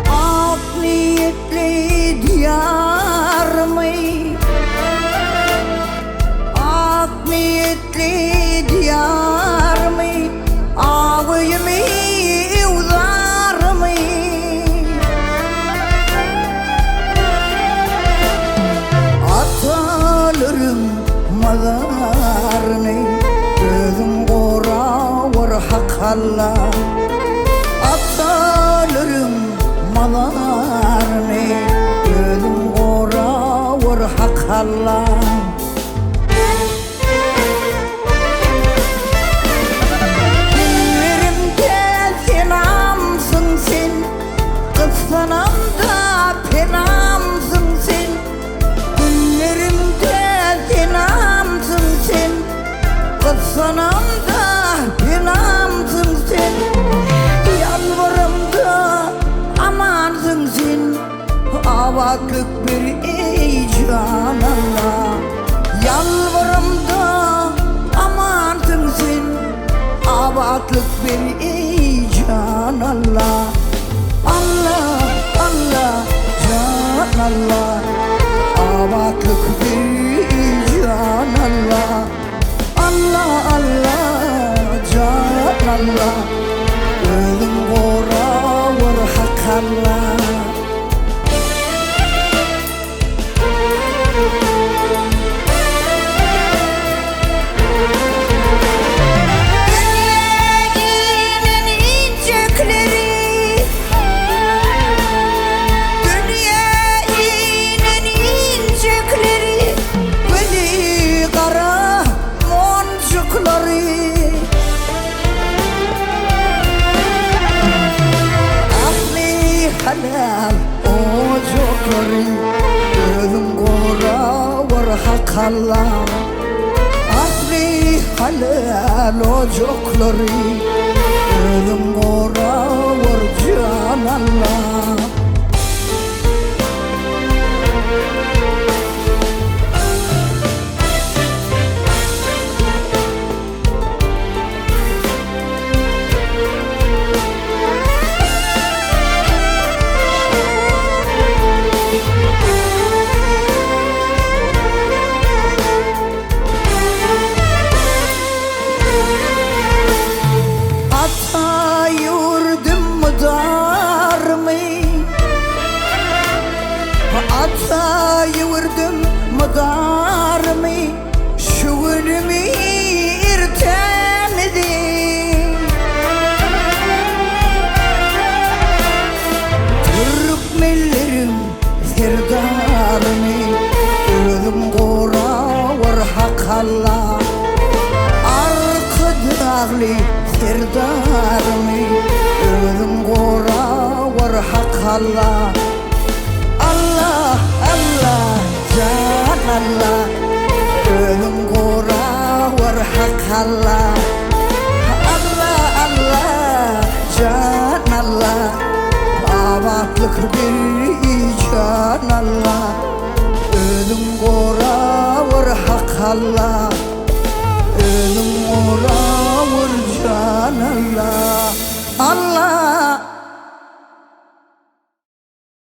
Ak niýetli diýarymy Ak niýetli diýarymy Ak öýümi öwzarymy Atalaryň mazaryny Özüň gorawur Hak Alla. Atalaryň mazaryny Özüň gorawur Hak Alla. Günlerimde senamsyň sen, Gyssanamda penamsyň sen. Günlerimde senamsyň sen, Gyssanamda penamsyň sen. Ýalbaramda amansyň sen. Abatlyk ber eý jan Alla. Ýalbaramda amansyň sen. Abatlyk ber eý jan Alla. Alla, Alla, jan Alla. Abatlyk ber eý jan Alla. Alla, Alla, jan Alla. Özüň gorawur Hak Alla. Dünýä inen injekleri, Dünýä inen injekleri, Gözi gara monjuklary. Asly halal ojaklary Özüň gorawur Hak Alla. Asly halal ojaklary Özüň gorawur jan Alla. Ata ýurdum mydarmy? Ata ýurdum mydarmy? Şu günümi ertämizi Türkmenleriň serdaryny Özüň gorawur Hak Alla Arkadagly Serdarymy Özüň gorawur Hak Alla Alla Alla Jan Alla Özüň gorawur Hak Alla Alla Alla Jan Alla Abatlyk ber jan Alla Özüň gorawur Hak Alla Özüň gorawur jan Alla Alla.